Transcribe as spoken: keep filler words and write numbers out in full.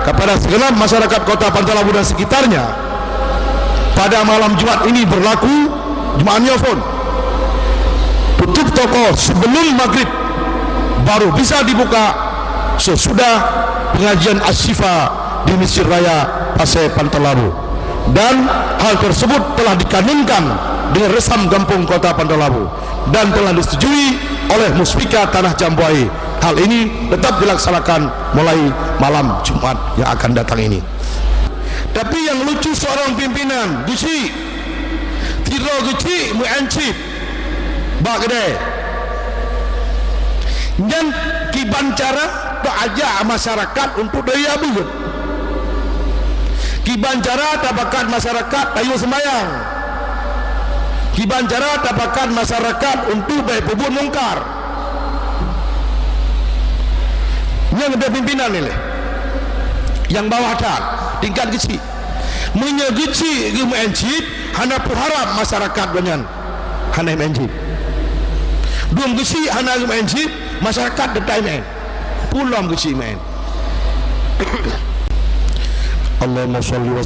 Kepada segenap masyarakat Kota Pantalabu dan sekitarnya, pada malam Jumat ini berlaku Jumat nyoe phon. Tutup toko sebelum maghrib, baru bisa dibuka sesudah pengajian Asyifa di Masjid Raya Pasai Pantalabu. Dan hal tersebut telah dikanunkan dengan Resam Gampong Kota Pantalabu dan telah disetujui oleh Muspika Tanah Cambuai. Hal ini tetap dilaksanakan mulai malam Jumat yang akan datang ini. Tapi yang lucu, seorang pimpinan geuchik, sidroe geuchik meu'en chip bak keudè. Nyan kiban cara taajak masyarakat untuk daya beuet. Kiban cara tapakat masyarakat tayue sembayang. Kiban cara tapakat masyarakat untuk bèk peubuet mungkar. Nyang ada pimpinan ni leh. Nyang bawah that, tingkat geuchik. Meunyoe geuchik geumeu'en chip, hana peuharab masyarakat gobnyan hana meu'en chip. Dum geuchik hana geumeu'en chip, masyarakat teutap meu'en. Pulom geuchik meu'en. Allahumma shalli wa